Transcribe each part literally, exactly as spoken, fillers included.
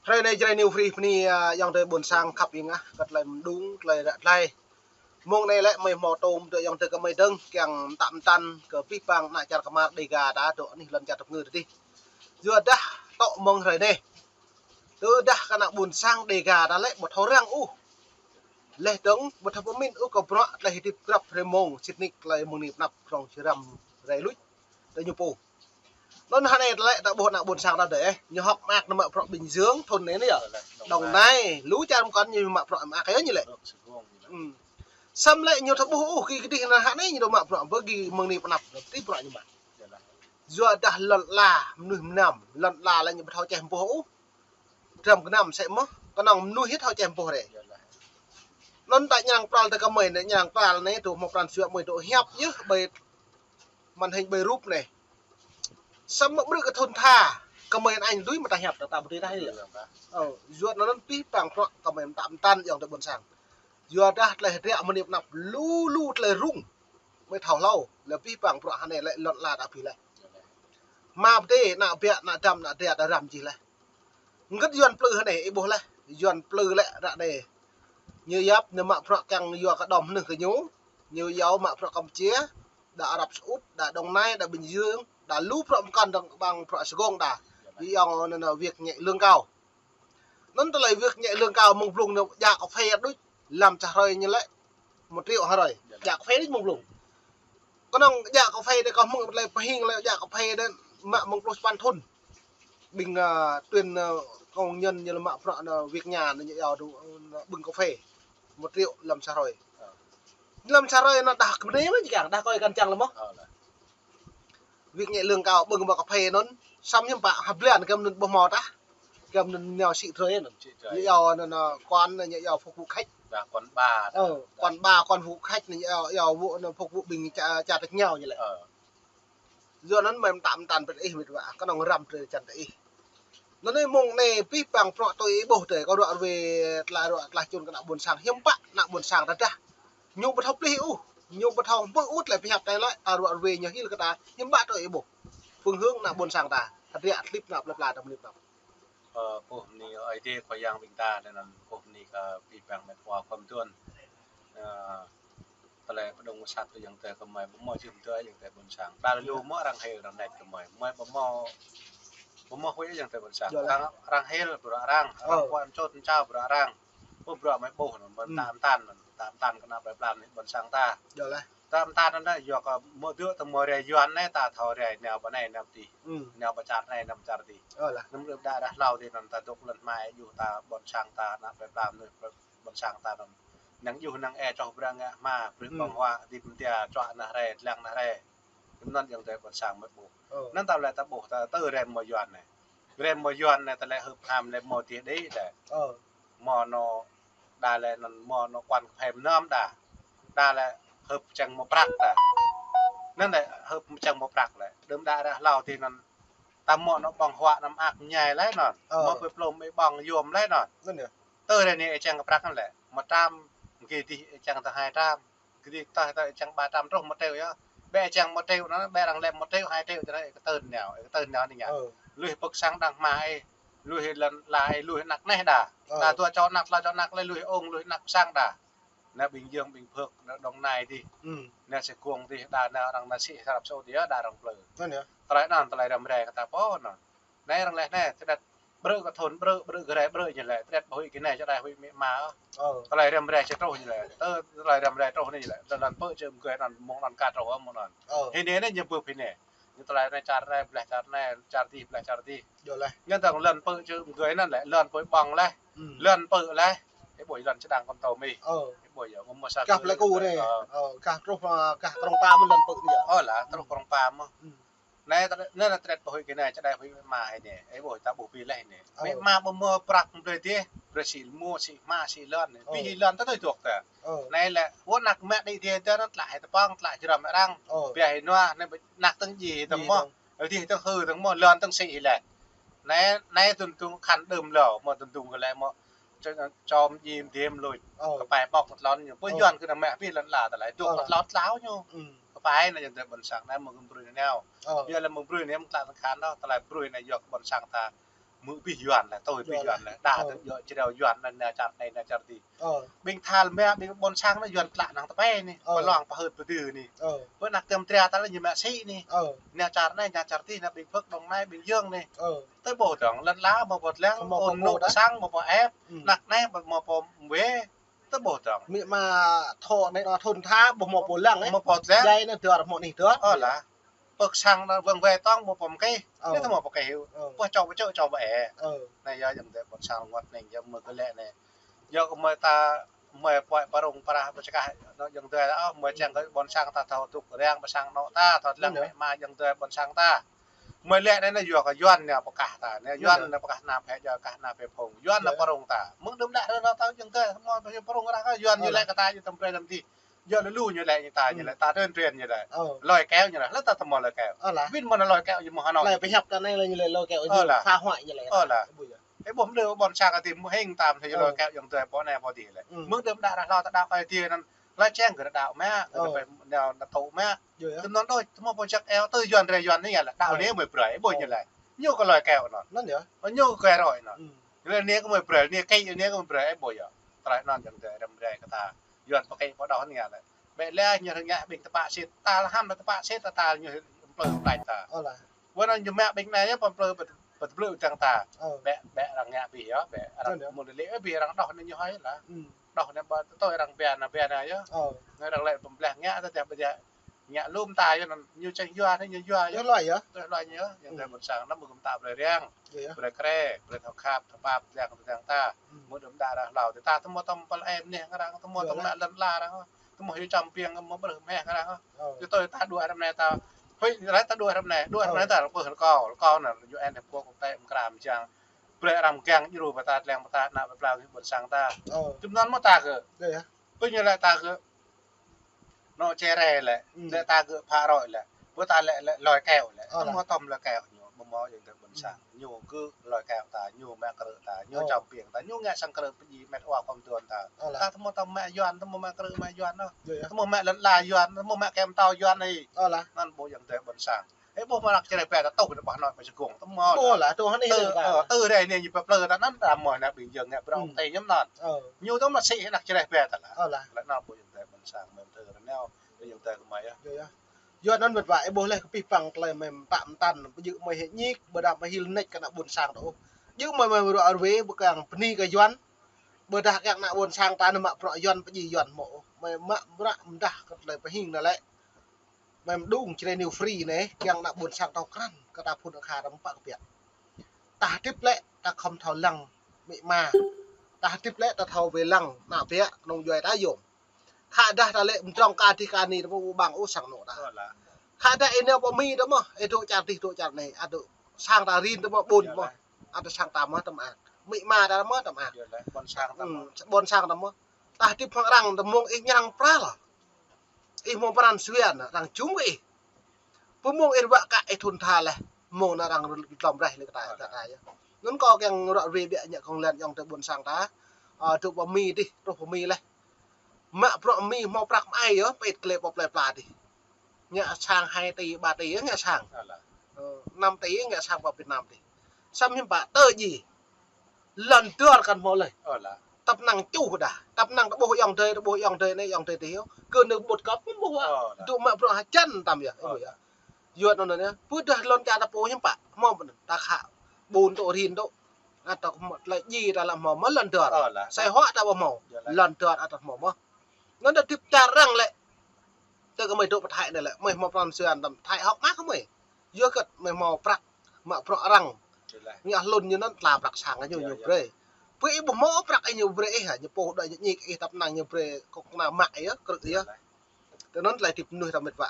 Hrơi anai Jrai New Free bơni, a, ayŏng adơi ƀôn sang khăp ing ah, kơ tơlơi mơđung, tơlơi ră tơlơi. Mông anai lĕ mơi hmâo tôm tơ ayŏng adơi kơ mơi dơ̆ng, kiăng mơtă mơtăn kơ abih bang ană čar Kmar Dega ta dŏ anih lŏn čar tơpơngư tơ dih. Yua dah tŏ mơ̆ng hrơi anai. Tơdah kơ ană ƀôn sang Dega ta lĕ ƀu thâo răng ôh. Leh dơ̆ng ƀu thâo pơmĭn ôh kơ bruă tơlơi hơdip grăp hrơi mông, sĭt nik tơlơi mơ̆ng anai pơnăp prŏng čơrăm rai luč. Tơ ñu pô. Anŭn hơnai tơlơi ta ƀuh ană ƀôn sang ta dêh, ñu hơ̆k mơak nao mă bruă Bình Dương thŭn anai yơh. Đồng Nai, lu čar mơkŏn ñu mă bruă mơak yơh ñu lĕ. Ư. Samơ̆ lĕ ñu thâo ƀuh ôh, gih kơdih anŭn hơnai ñu dŏ mă bruă, ƀơi gih mơ̆ng anai pơnăp, tĭ bruă ñu mă. Yua dah lŏn ala, mơnuih mơnam, lŏn ala lĕ ñu ƀu thâo čeh mơboh ôh. Dram gơnam sĕ mơ̆, kơnơ̆ng mơnuih hĭ thâo čeh mơboh rĕ. Anŭn ta ñang pral tơ kơ mơi anai, ñang pral anai, tơ hmâo pran jua mơi dŏ hiăp yơh, ƀơi màn hình ƀơi rup anai. Samơ̆ ƀrư̆ kơ thŭn tha, kơ mơi anai dui mơta hiăp ta, ta ƀu dưi tah yơh. Ơ, yua anŭn abih bang bruă kơ mơi mơtă mơtăn ayŏng adơi ƀôn sang. Yua dah tơlơi hơdră mơ̆ng anai pơnăp lu lu tơlơi rŭng. Mơi thâo hlâo, lĕ abih bang bruă hơnai lĕ lŏn ala ta pih leh. Hmua pơdai, ană ƀiă, ană dăm, ană dra ta răm jih leh. Hơget Yuan plư hơnai, ih ƀuh leh, Yuan plư lĕ ră anai. Ñu yap, ñu mă bruă kiăng yua kơ đom hnưh kơ ñu, ñu yua mă bruă Campuchia, đa Arab Saudi, đa Đồng Nai, đa Bình Dương, đa lu bruă mơkŏn dơ̆ng ƀăng bruă sơgong đa. Ñu yua anŭn, anŭn việc nhẹ lương cao. Anŭn tơlơi việc nhẹ lương cao mơ̆ng blung anŭn djă kơphê đôč, lăm čah hrơi ñu lĕ một triệu hai hrơi. Djă kơphê đôč mơ̆ng blung. Kơnơ̆ng djă kơphê đĕ kơ mơ̆ng tơlơi pơhing lĕ djă kơphê đĕ mă mơ̆ng pluh sapăn thŭn. Ƀing, a, tuyên, a, công nhân ñu lĕ mă bruă anŭn việc nhà anŭn ñu yua đu, a, bưng kơphê. Một triệu lăm čah hrơi. Lăm čah hrơi anŭn dah kơmơ̆ anai mơ̆ čơkăng, dah kơi kăn čang lĕ mơ̆. Việc nhẹ lương cao ƀơ̆ng ƀă kơphê anŭn, samơ̆ hiư̆m pă hơblan kơ anŭn ƀu hmâo tah. Kơ anŭn nao sĭ drơi anŭn. Sĭ drơi. Ñu yua anŭn, anŭn, quán ñu yua phục vụ khách. Dah quán bar. Ơ, quán bar, quán phục vụ khách ñu yua, yua vụ anŭn phục vụ ƀing ča, ča tơ̆k ñu ñu lĕ. Ơ. Yua anŭn mơi mơtă mơtăn brơi ih mĭt wa, kơnơ̆ng răm drơi čan tơ ih. Anŭn anai mông anai abih bang bruă tui ih ƀuh tơ, kơ ruă ruê tơlơi ruă tơlơi čun kơ ană ƀôn sang, hiư̆m pă ană ƀôn sang ta dah. Ñu ƀu thâo plih ôh, ñu ƀu thâo ƀuh ôh tơlơi pơhiăp ta lĕ, ta ruă ruê ñu hil kơ ta, hiư̆m pă tui ih ƀuh. Phương hướng ană ƀôn sang ta, hơdră klip ană plơi pla ta mơnit anŭn. Ơ, kơkuh bơni Ơi Adai Khua Yang ƀing ta, lĕ anŭn kơkuh bơni kơ abih bang met wa khua mơtuan. Ơ, tơlơi pơdŏng sat tơ ayŏng adơi kơ mơi, ƀu hmâo jum tơ ayŏng adơi ƀôn sang. Đa lu mơ̆ arăng hil arăng net kơ mơi. Mơi ƀu hmâo, ƀu hmâo huĭ ayŏng adơi ƀôn sang. Arăng, arăng hil bruă arăng, arăng kuan čot čao bruă arăng. Ƀu bruă mơi ƀuh anŭn, mơi mơtă mơtăn, mơtă mơtăn kơ ană plơi pla anai ƀôn sang ta. Mơtă mơtăn anŭn yua kơ mơ̆ dŏ tơ mơi rai Yuan anai ta thâo rai nao ƀơi anai nao tih. Nao ƀơi čar anai nao ƀơi čar tih. Anŭn ƀrư̆ đa rah hlâo tih anŭn ta dŏ lŏn hmai yua ta ƀôn sang ta ană plơi pla mơnuih ƀôn sang ta anŭn. Năng yua năng e čoh brăng ngă hma, brư̆ ƀơ̆ng huă, dĭp mơtia, čuă nah rai, dlăng nah rai. Anŭn ayŏng adơi ƀôn sang mơi ƀuh. Anŭn ta lĕ ta ƀuh ta tơ rai mơi Yuan anai. Rai mơi Yuan anai ta lĕ hưp ham lĕ mơi tih đĭ lĕ. Mơi anŭn đa lĕ anŭn mơi anŭn kuan kơphê mơnam đa. Đa lĕ hưp čang mơi prăk đa. Anŭn lĕ hưp čang mơi prăk lĕ. Đưm đă rah hlâo tih anŭn ta mơi anŭn ƀơ̆ng huă anŭn mơak mơñai lĕ anŭn. Mơi pơplôm ƀơ̆ng yôm lĕ anŭn. Tơ rai anai čang kơ prăk anŭn lĕ. Mơi tram, gih dih čang tơ hai tram. Gih dih tơ, tơ čang ba tram truh một triệu yơh. Ƀĕ čang một triệu anŭn, ƀĕ arăng lĕ một triệu, hai triệu tơ anai, kơ tơ̆n nao, kơ tơ̆n nao anai ngă. Lui pơ̆k sang đang hma ih, lui lŏn ala ih, lui anăk neh đa. Đa dua čô anăk, tơlơi čô anăk lĕ lui ung, lui anăk pơ sang đa. Anai ƀing Jơ̆ng, ƀing Phước, anai Đồng Nai dih. Anai Sài Gòn dih, đa anai arăng anai sĭ Arab Saudi yơh, đa arăng plư. Tơlơi anŭn, tơlơi răm rai kơ ta pô anŭn. Anai arăng lĕ anai, tơdăt ƀrư̆ kơ thŭn ƀrư̆, ƀrư̆ kơ rai ƀrư̆ ñu lĕ, tơdăt ƀu huĭ kơ anai, čơđai huĭ mĭ ma. Tơlơi răm rai či truh ñu lĕ, tơ, tơlơi răm rai truh anai ñu lĕ, tơlơi lŏn pơ̆ čơ mơgơi anŭn, mông anŭn ka truh mông anŭn. Hĭ anai anai ñu ƀuh hĭ anai. Ñu tơlơi anai čar anai, bleh čar anai, čar dih, bleh čar dih. Ñu dơ̆ng lŏn pơ̆ čơ mơgơi anŭn lĕ, lŏn pơ̆ ƀơ̆ng leh, lŏn pơ̆ leh. Ih ƀuh lŏn čơdang kơm tôm ih. Ih ƀuh yơh, mơ̆ mơ̆ sa kah Pleiku anai. Kah truh, kah Krông Pa mơ̆ lŏn pơ̆ anai yơh. Ơ lah, truh Krông Pa mơ̆. Anai, anai, anai tơdăt ƀu huĭ kơ anai, čơđai huĭ mĭ ma hĭ anai. Ih ƀuh ta ƀuh pi leh anai. Mĭ ma ƀu mơ̆ prăk mơ̆ brơi dih, brơi sĭ mơ̆, sĭ hma, sĭ lŏn. Pi hĭ lŏn tơ tui dŏ ta. Anai lĕ, wơ̆t anăk mă đĭ dih tơ anŭn tơlă hĭ tơpăng, tơlă jrăm arăng. Ƀiă hĭ nua, anai anăk tơ̆ng djai hĭ tơ̆ng mơ̆. Dih tơ̆ng hư tơ̆ng mơ̆, lŏn tơ̆ng sĭ hĭ leh. Anai, anai tun tung khăn đưm lơ, mơ̆ tun tung kơ leh mơ̆. Čom djai mơ̆ dih mơ̆ lui. Kơpai ƀŏk mơ̆ tlôn ñu. Pơ Yuan kơ anai mă pi lŏn ala tơlơi. Dŏ mơ̆ tlôn tlao ñu. Kơpai anai ayŏng adơi ƀôn sang anai mơ̆ gơ̆m brơi anai nao. Yua lĕ mơ̆ brơi anai mơ̆ tơlă tơ̆ng khăn đôč, tơlơi brơi anai yua kơ ƀôn sang ta. mơ̆ abih Yuan lĕ, tui abih Yuan lĕ. Đa tơ yua čreo Yuan anai, nao čar anai, nao čar adih. Ƀing tha lĕ mơ̆, ƀing ƀôn sang anai Yuan klă năng tơpai anai. Pơlong pơhưt pơdư anai. Pơ anăp tơm tria ta lĕ ñu mă sĭ anai. Nao čar anai, nao čar adih, nao ƀing Phước, Đồng Nai, Bình Dương anai. Tơ ƀuh dong, lŏn la mơ̆ pô lăng, ôn nô pơ sang mơ̆ pô ĕp, năk anai mơ̆ pô wê. Tơ ƀuh dong. Mĭ ma thô anai, thun tha ƀuh mơ̆ pô lăng, ĕp. Mơ̆ pô lăng. Djai anai dơr mơ̆ anai dơr. Ơ lah. Pơ sang anai wơ̆ng wai tong mơ̆ pô mơkeh. Anai tơ mơ̆ pô keh. Pơ čô pơ čô čô pơ ĕp. Anai yơh ayŏng adơi ƀôn sang rơngot anai, yơh mơ̆ kơ lĕ anai. Yơh kơ mơi ta, mơi pơai pơrung pơrah pơčơkah, anŭn ayŏng adơi ôh, mơi čang kơ ƀôn sang ta thâo dŏ răng pơ sang anŏ ta, thâo lăng mĭ ma ayŏng adơi ƀôn sang ta. Mơi lĕ anai, anai yua kơ Yuan anai pơkah ta, anai Yuan anai pơkah ană phe jơ, kah ană phe phung, Yuan anai pơrung ta. Mơ̆ng đưm đă ră anai ta ayŏng adơi, mơi pơrung ră kơ Yuan ñu lĕ kơ ta, ñu tơm brơi tơm adih. Yua lu lu ñu lĕ ñu ta, ñu lĕ ta tren tren ñu lĕ. Lơi keo ñu lĕ, lĕ ta tơ mơ̆ lơi keo. Ơ lah. Wĭn mơ̆ anai lơi keo ñu mơ̆ Hà Nội. Lơi pơhiăp ta anai lĕ ñu lĕ lơi keo ñu phá hoại ñu lĕ. Ơ lah. Ơ ƀuh mơ̆ đơ ƀôn sang adih mơ̆ hing tam thâo lơi keo ayŏng adơi pô anai pô adih lĕ. Mơ̆ng đưm đă ră hloh ta đaŏ kơ adih anŭn. Lơi čang kơ đaŏ mơ̆, kơ đaŏ mơ̆. Yơh. Tơm anŭn đôč, tơ mơ̆ pô jak eo tơ Yuan rai Yuan anai lĕ. Đaŏ anai mơi brơi, ƀuh ñu lĕ. Ñu kơ lơi keo anŭn. Anŭn yơh. Ñu kơ roi anŭn. Lĕ anai kơ mơi brơi, anai kơ anai kơ mơi brơi, ƀuh yơh. Tơlơi anŭn ayŏng adơi răm rai kơ ta. Yuan pơkeh pơđoh anai lĕ. Ƀĕ lĕ ñu rơngiă ƀing tơpă sĭt, ta lơhăm tơpă sĭt ta, ta ñu plư plăč ta. Ơ lah. Wơ̆t anŭn ñu mă ƀing anai yơh pơplư pơplư tơng ta. Ƀĕ, ƀĕ arăng ngă abih yơh, ƀĕ arăng mơ̆ lĕ abih arăng đoh anai ñu hơi lah. Đoh anai ƀă tơtơi arăng bia anai bia anai yơh. Anai arăng lĕ pơblah ngă ta tơdah ƀĕ ngă lŏm ta yơh anŭn ñu čang yua anai ñu yua yơh. Yơh lah yơh. Tơlơi hloh ñu yơh, ayŏng adơi ƀôn sang anŭn mơ̆ kơ ta brơi răng. Brơi krê, brơi thâo khăp, thâo pap, lăng tơdang ta. Mơ̆ng đưm đă ră hloh ta tơ mơ̆ tơm pơl em anai kơ arăng, tơ mơ̆ tơm mă lŏn la arăng. Tơ mơ̆ hyu čăm piêng mơ̆ brơi meh kơ arăng. Yua tơ ta đuaĭ răm anai ta. Hơi, ră ta đuaĭ răm anai, đuaĭ răm anai ta ră pơh rơkâo, rơkâo anai U N Hiệp Quốc kơ ta mơkra mơčang. Brơi arăng mơgang djru pơ ta, lăng pơ ta, ană pơblang ƀôn sang ta. Tơm anŭn mơ̆ ta kơ. Pơ ñu lĕ ta kơ. Anŏ čere lĕ, lĕ ta kơ phă roi lĕ. Pơ ta lĕ, lĕ lơi keo lĕ. Tơ mơ̆ tơm lơi keo ñu, ƀu mơ̆ ayŏng adơi ƀôn sang. Ñu kơ lơi keo ta, ñu mă krư̆ ta, ñu čăm piêng ta, ñu ngă sang krư̆ pơjing met wa kơm tuan ta. Ta tơ mơ̆ tơm mă Yuan, tơ mơ̆ mă krư̆ mă Yuan anŭn. Tơ mơ̆ mă lŏn la Yuan, tơ mơ̆ mă kem tâo Yuan anai. Anŭn ƀuh ayŏng adơi ƀôn sang. Ê, ƀuh mơ̆ anăp čere phe ta tŭ anai ƀah anŏ pơ Sê Gong, tơ mơ̆. Ƀuh lah, tŭ anai. Tơ, ơ, tơ rai anai ñu pơplư ta anŭn, ta mơ̆ anăp ƀing jơng ngă brŏng tơ ñu anŭn. Ñu tŭ mă sĭ anăp čere phe ta lah. Lah anŭn ƀuh ayŏng adơi ƀôn sang, mơ̆ tơ rơneo, ayŏng adơi kơ mơi yơh. Yuan anŭn mĕt wa, ê ƀuh leh kơ pih păng tơlơi mơ̆ pă mơtăn, ƀu djơ̆ mơi hĕ ñik, ƀôdah mơi hil nĕč kơ ană ƀôn sang ta ôh. Djơ̆ mơi mơi ră ruai, ƀu kiăng bơni kơ Yuan. Ƀôdah kiăng ană ƀôn sang ta anai mă bruă Yuan, pơjing Yuan mơ̆ ôh. Mơi mă bruă mơdah kơ tơlơi pơhing anai lĕ. Mơi mơđung čre New Free anai, kiăng ană ƀôn sang ta krăn, kơ ta phun akha ta mơ̆ pă kơ biă. Ta hơdip lĕ, ta khŏm thâo lăng mĭ ma. Ta hơdip lĕ, ta thâo wai lăng ană biă, kơnơ̆ng djuai ta yôm. Khă dah ta lĕ mdrŏng ka dih ka ni ta ƀu ƀăng ôh sang anŏ ta. Khă dah ih nao pơ Mi ta mơ̆, ih dŏ čar dih dŏ čar anai, ăt dŏ sang ta rin ta mơ̆ ƀun mơ̆. Ăt dŏ sang ta mơ̆ ta mơak. Mĭ ma ta mơ̆ ta mơak. Ƀôn sang ta mơ̆. Ƀôn sang ta mơ̆. Ta hơdip hăng arăng ta mơ̆ng ih ñang pral. Ih mơ̆ng pran sui anai, arăng čum kơ ih. Pơmơ̆ng ih ruă kă ih thun tha leh, mơ̆ng anai arăng rŭ-, rŭ-, tlŏm reh leh kơ ta, kơ ta yơh. Anŭn kâo kiăng ruă ruai biă ñă kông lan ayŏng adơi ƀôn sang ta. Ơ, truh pơ Mi dih, truh pơ Mi leh. Mă bruă Mi hmâo prăk mơai yơh, pơit klĕ pơ plơi pla dih. Ngă sang hai tỉ, ba tỉ yơh ngă sang. Ơ, năm tỉ yơh ngă sang pơ Việt Nam dih. Samơ̆ hiư̆m pă tơ djai. Lŏn dơr kăn hmâo leh. Tăp năng čuh dah. Tăp năng ta ƀuh ayŏng adơi, ta ƀuh ayŏng adơi anai, ayŏng adơi dih yơh. Kơ nơ̆ng ƀut kăp mơ̆ ƀuh. Dŏ mă bruă hơjăn tam yơh. Ơ, yơh. Yua anŭn anai, pơ dah lŏn čar ta pô hiư̆m pă. Hmâo pơ anŭn. Ta khă ƀun tŏ rin tŏ. Ăt ta hmâo tơlơi djai ta lăm hmâo mơ̆ lŏn dơr. Sai huă ta ƀu hmâo. Lŏn dơr ăt ta hmâo mơ̆. Anŭn ta hơdip čar arăng lĕ. Tơ kơ mơi dŏ pơ Thái anai lĕ, mơi hmâo pran sui anai, Thái hŏk mă kơ mơi. Yua kơ mơi hmâo prăk, mă bruă arăng. Ngă hlŭn ñu anŭn tla prăk sang ñu, ñu brơi. Pơ ih ƀu hmâo prăk ih ñu brơi ih hă, ñu pô đuaĭ ñu ñik ih tăp năng ñu brơi kŏk kơna mă ih yơh, krư̆ ih yơh. Tơ anŭn tơlơi hơdip mơnuih ta mĕt wa.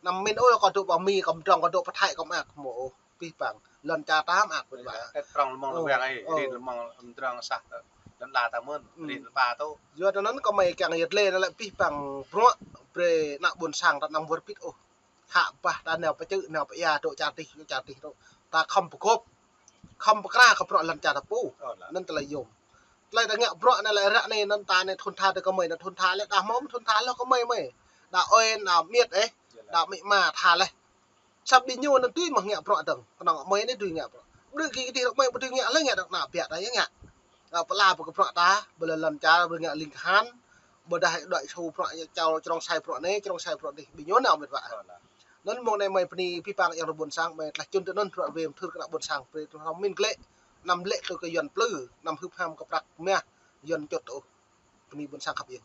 Anăm min ôh kâo dŏ pơ Mi, kâo mdrŏng, kâo dŏ pơ Thái, kâo mơak hmâo ôh. Pih păng, lŏn čar ta mơak mĕt wa. Ĕt prŏng lơmơ̆ng lơwang ai, rin lơmơ̆ng mdrŏng sah tơ. Lŏn la ta mơ̆n, rin lơpa tŏ. Yua tơ anŭn kơ mơi kiăng yơh lĕ anai lĕ pih păng bruă, brơi ană ƀôn sang ta anăm wơr bĭt ôh. Khă ƀah ta nao pơčư̆, nao pơia, dŏ čar dih, dŏ čar dih tŏ. Ta khŏm pơgop. Khŏm pơkra kơ bruă lŏn čar ta pô. Anŭn tơlơi yôm. Tơlơi ta ngă bruă anai lĕ ră anai anŭn ta anai thun tha tơ kơ mơi, anŭn thun tha leh, đah hmâo thun tha leh kơ mơi mơi. Đah ơi, đah miet ih, đah mĭ ma tha leh. Săp ƀing ñu anŭn tui mơ̆ ngă bruă dơ̆ng, kơnơ̆ng mơi anai tui ngă bruă. Ƀu djơ̆ kơ tih rơ̆k mơi, ƀu djơ̆ ngă lĕ ngă rơ̆k ană ƀiă ta yơh ngă. Ơ, pơala pơ kơ bruă ta, ƀu lĕ lŏn čar, ƀu djơ̆ ngă ling kahan, ƀu djơ̆ hơdơ̆k đuaĭ su bruă čar, črông sai bruă anai, črông sai bruă adih, ƀing ñu nao mĕt wa. Anŭn mơ̆ng anai mơi bơni pơpă kơ yang ƀôn sang, mơi tlaih čun tui anŭn bruă wĕm thâo kơ ană ƀôn sang, brơi tui anŭn mĭn klĕ, anăm lĕ tui kơ Yuan plư, anăm hưp ham kơ prăk mah, Yuan čut ôh. Bơni ƀôn sang khăp yơh.